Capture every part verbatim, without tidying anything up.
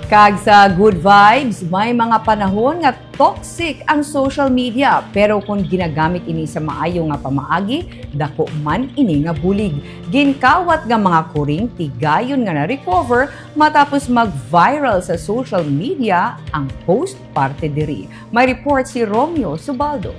Kag sa good vibes, may mga panahon nga toxic ang social media, pero kung ginagamit ini sa maayo nga pamaagi, dako man ini nga bulig. Ginkawat nga mga kuring tigayon nga na-recover matapos mag-viral sa social media ang post parte diri. May report si Romeo Subaldo.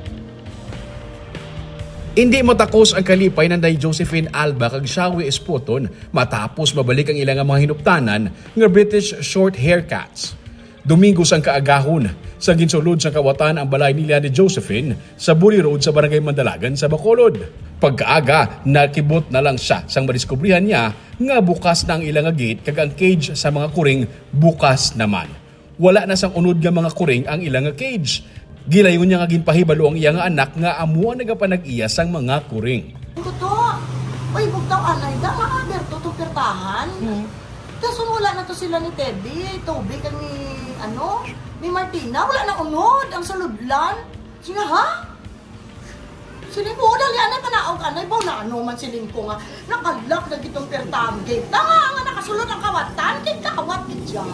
Hindi matakos ang kalipay ni Nanay Josephine Alba kag Shawi Espoton matapos mabalik ang ila nga mga hinuptanan nga British short haircuts. Domingo sang kaagahon, sa ginsulod sang kawatan ang balay nila ni Josephine sa Buri Road sa Barangay Mandalagan sa Bacolod. Pagkaaga, nakibot na lang siya sang madiskubrihan niya nga bukas na ang ila nga gate kag ang cage sa mga kuring bukas naman. Wala na sang unod nga mga kuring ang ila nga cage. Gilayon niya nga ginpahibalo ang iya nga anak nga amo ang nagapanag-iya sang mga kuring. Kuto, uy, bugtaw anay da, nga aberto tong pertahan. Hmm. Tapos wala na to sila ni Teddy, Toby, kag ni, ano, ni Martina. Wala na unod ang sulodlan. Sila, ha? Siling ko, dali, anay, panaog, anay, baw na ano man siling ko nga, nakalak na gitong pertahan gate. Tanga nga nakasulod ang kawatan, kay kawat gid siya.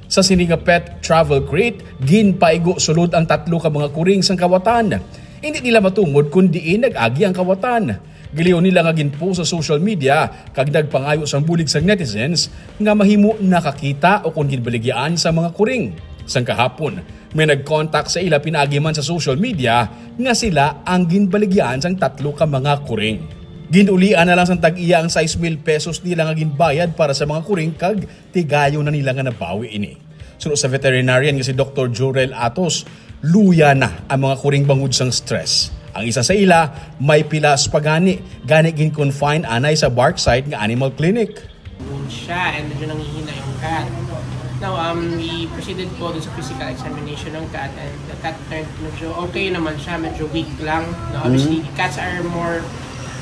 Sa sini nga pet travel crate, ginpaigo sulod ang tatlo ka mga kuring sang kawatan. Hindi nila matungod kung diin nag-agi ang kawatan. Giliyon nila nga ginpost sa social media kag nagpangayo sang bulig sang netizens nga mahimo nakakita o kon ginbaligyaan sa mga kuring. Sang kahapon, may nag-contact sa ila pinaagi man sa social media nga sila ang ginbaligyaan sang tatlo ka mga kuring. Ginulian na lang sang tag-iya ang sais mil pesos nila nga ginbayad para sa mga kuring kag tigayon na nila nga nabawi ini. Suno sa veterinarian nga si Doktor Jurel Atos, luya na ang mga kuring bangod sang stress. Ang isa sa ila, may pilas pa gani, gani gin-confine anay sa Barkside nga animal clinic. Siya and medyo nanghihina yung cat. Now, um, we proceeded po dun sa physical examination ng cat and the cat turned medyo okay naman siya, medyo weak lang. No? Obviously, cats are more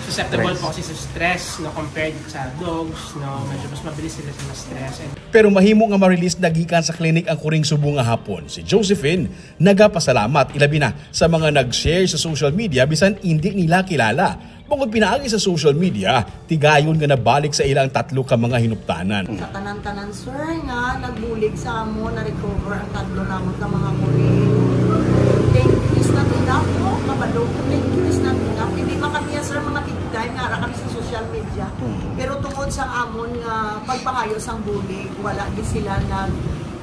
susceptible po kasi sa stress no compared sa dogs, no? Medyo mas mabilis sila sa stress. And Pero mahimo nga ma-release na gikan sa clinic ang kuring subong nga hapon. Si Josephine nagapasalamat ilabi na sa mga nag-share sa social media bisan indi nila kilala. Bangod pinaagi sa social media, tigayon nga nabalik sa ila ang tatlo ka mga hinuptanan. Sa tanan-tanan, sir, nga nagbulig sa amo, na-recover ang tatlo namon ka mga kuring. Thank you is not enough, no? Kabalo ko, thank you is not enough. Hindi man kami, sir, mga big time nga ara kami sa social media. Pero tungod sa amon nga pagpangayo sang bulig, wala gid sila nag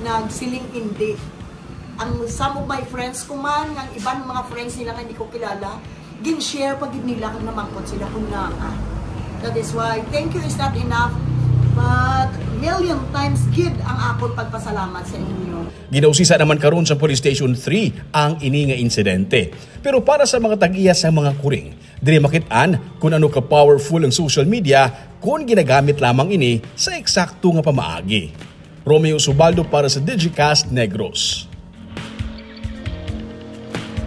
nagsiling indi. Ang some of my friends ko man, nga iban mga friends nila nga hindi ko kilala, gin-share pa gid nila kung namangkot sila kung naa. That is why, thank you is not enough, but million times gid ang akon pagpasalamat sa inyo. Ginausisa naman karon sa Police Station three ang ini nga insidente. Pero para sa mga tag-iya sa mga kuring, diri makit-an kung ano ka powerful ang social media kung ginagamit lamang ini sa eksakto nga pamaagi. Romeo Subaldo para sa Digicast Negros.